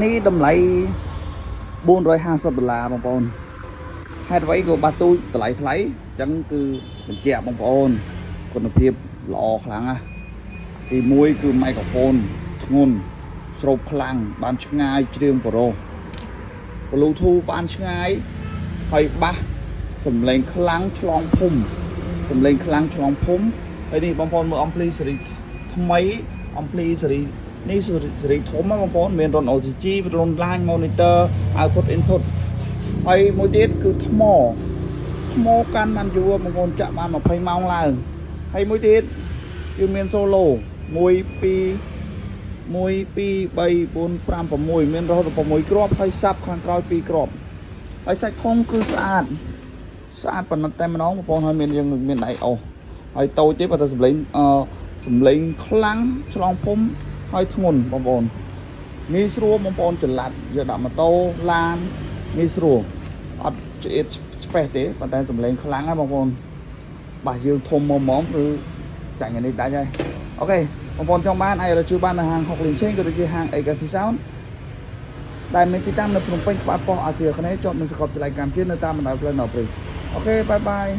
នេះតម្លៃ450ដុល្លារបងប្អូនហេតុអ្វីក៏បាសទូចតម្លៃថ្លៃអញ្ចឹងគឺបញ្ជាក់បងប្អូនគុណភាពល្អខ្លាំងណាស់ទី1គឺមីក្រូហ្វូនធ្ងន់ស្រូបខ្លាំងបានឆ្ងាយជ្រៀងប្រុស Bluetooth បានឆ្ងាយហើយបាសសំឡេងខ្លាំងឆ្លងភូមិសំឡេងខ្លាំងឆ្លងភូមិហើយនេះបងប្អូនមើលអំភ្លីសេរីថ្មីអំភ្លីសេរីនេះសេរីធំណាបងប្អូនមានរន្ធ OTG រន្ធ line monitor output input ហើយមួយទៀតគឺថ្មថ្មកាន់បានយូរបងប្អូនចាក់បាន20ម៉ោងឡើងហើយមួយទៀតគឺមាន solo 1 2 1 2 3 4 5 6មានរហូតដល់6គ្រាប់ហើយ sub ខាងក្រោយ2គ្រាប់ហើយសាច់ធុងគឺស្អាតស្អាតប៉ុណ្ណឹងតែម្ដងបងប្អូនហើយមានយើងមានដៃអូសហើយតូចទេប៉ុន្តែសំឡេងអឺសំឡេងខ្លាំងឆ្លងភូមិហើយធ្ងន់បងប្អូនងាយស្រួលបងប្អូនចល័តយកដាក់ម៉ូតូឡានងាយស្រួលអត់ឆ្អៀតឆ្បេះទេប៉ុន្តែសំឡេងខ្លាំងណាបងប្អូនបាសយើងធំមកហ្មងគឺចាញ់អានេះដាច់ហើយ OK បងប្អូនចង់បានអាចរកជួបបាននៅហាងហុកលីងឆេងក៏ដូចជាហាង AKC Sound ដែលមានទីតាំងនៅភ្នំពេញក្បែរប៉ុស្តិ៍អាស៊ីអាគ្នេយ៍ជាប់នឹងសាកលវិទ្យាល័យកម្ពុជានៅតាមបណ្ដោយផ្លូវណព្រីOK bye bye.